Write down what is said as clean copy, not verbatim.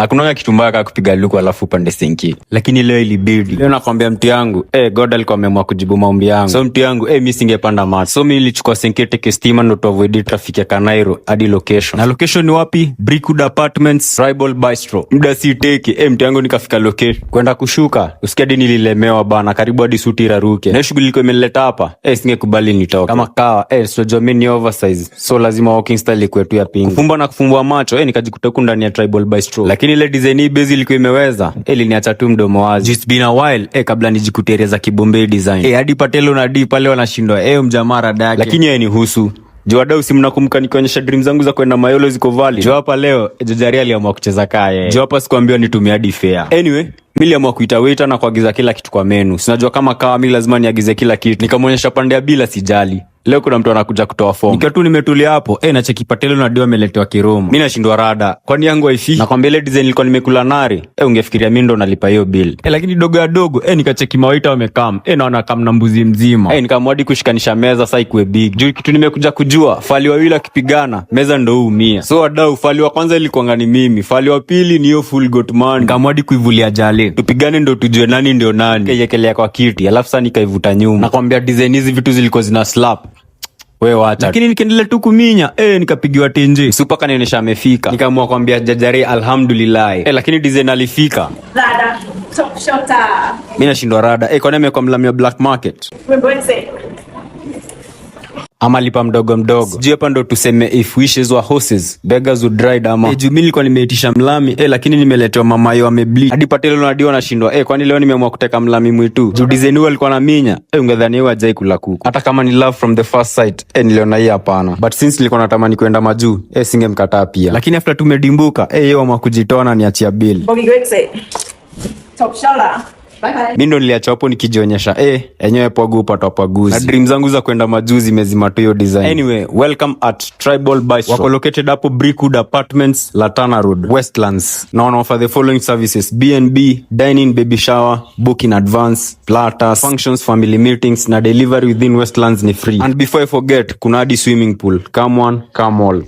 Hakunanga kitu mbaya kama kupiga luku alafu upande sinki, lakini leo ilibidi. Leo nakwambia mtu yangu, God alikuwa ameamua kujibu maombi yangu. So mtu yangu, mi singepanda mat, so mi nilichukua senke teke stima ndo tuavoid traffic ya Kanairo hadi location. Na location ni wapi? Brickwood Apartments, Tribal Bistro. Muda si teke, mtu yangu, nikafika location kwenda kushuka, usikia hadi nililemewa bana, karibu hadi suti iraruke. Na shughuli ilikuwa imenileta hapa, singekubali nitoke kama kawa. Sio mimi ni oversize, so lazima walking style ikuwe tu ya pingu. Kufumba na kufumbua macho, nikajikuta huku ndani ya Tribal Bistro. Lakini ile design hii base ilikuwa imeweza, iliniacha tu mdomo wazi. It's been a while kabla nijikute area za Kibombe design. Hadi Patelo na D pale wanashindwa, mjamaa rada yake. Lakini yeye ni husu juu wadau, si mnakumbuka nikionyesha dream zangu za kwenda Mayolo ziko valid? Juu hapa leo Jajari aliamua kucheza kaye. Juu hapa sikuambiwa nitumie hadi fare. Anyway, mi niliamua kuita waiter na kuagiza kila kitu kwa menu. Sinajua kama kawa mi lazima niagize kila kitu. Nikamwonyesha pande ya bila sijali. Leo kuna mtu anakuja kutoa fomu. Nikiwa tu nimetulia hapo, nacheki Patelo na Dio ameletewa Kiroma. Mi nashindwa rada. Kwani yangu haifi? Nakwambia ile design nilikuwa nimekula nari. Ungefikiria mi ndo nalipa hiyo bill. Lakini dogo ya dogo, nikacheki mawaita wamekam. Naona kam na mbuzi mzima. Nikaamua hadi kushikanisha meza sasa ikuwe big. Juu kitu nimekuja kujua, fali wawili akipigana, meza ndo huumia. So wadau, fali wa kwanza ilikuwanga ni mimi, fali wa pili ni hiyo full goat man. Nikaamua hadi kuivulia jale. Tupigane ndo tujue nani ndio nani. Nikaiekelea kwa kiti, alafu sasa nikaivuta nyuma. Nakwambia design hizi vitu zilikuwa zina slap. We wacha. Lakini nikiendelea tu kuminya, nikapigiwa tenje. Supa kanionyesha amefika. Nikaamua kwambia jajare alhamdulillah. Lakini design alifika. Rada, top shotta. Mimi nashindwa rada. Kwani amekuwa mlami wa black market? Mbweze. Ama lipa mdogo mdogo. Sijui hapa ndo tuseme if wishes were horses, beggars would ride ama. Juu mimi nilikuwa nimeitisha mlami, lakini nimeletewa mamayo amebleach. Hadi Patelo na Dio nashindwa, kwani leo nimeamua kuteka mlami mwitu? Juu design huyo alikuwa na minya, ungedhani huyo hajai kula kuku. Hata kama ni love from the first sight, niliona hii hapana. But since nilikuwa natamani kwenda majuu, singemkataa pia. Lakini after tumedimbuka, yeye amua kujitoa na niachia bill. Boggy Gwetse. Top shotta. Bye bye. Mi ndo niliacha hapo nikijionyesha, enyewe pwagu upatwa paguzi, na dream zangu za kwenda majuu zimezima tu hiyo design. Anyway, welcome at Tribal Bistro. Wako located hapo Brickwood Apartments, Latana Road, Westlands, na wana offer the following services: BnB, dining, baby shower, book in advance, platters, functions, family meetings, na delivery within Westlands ni free. And before I forget, kuna hadi swimming pool. Come one, come all.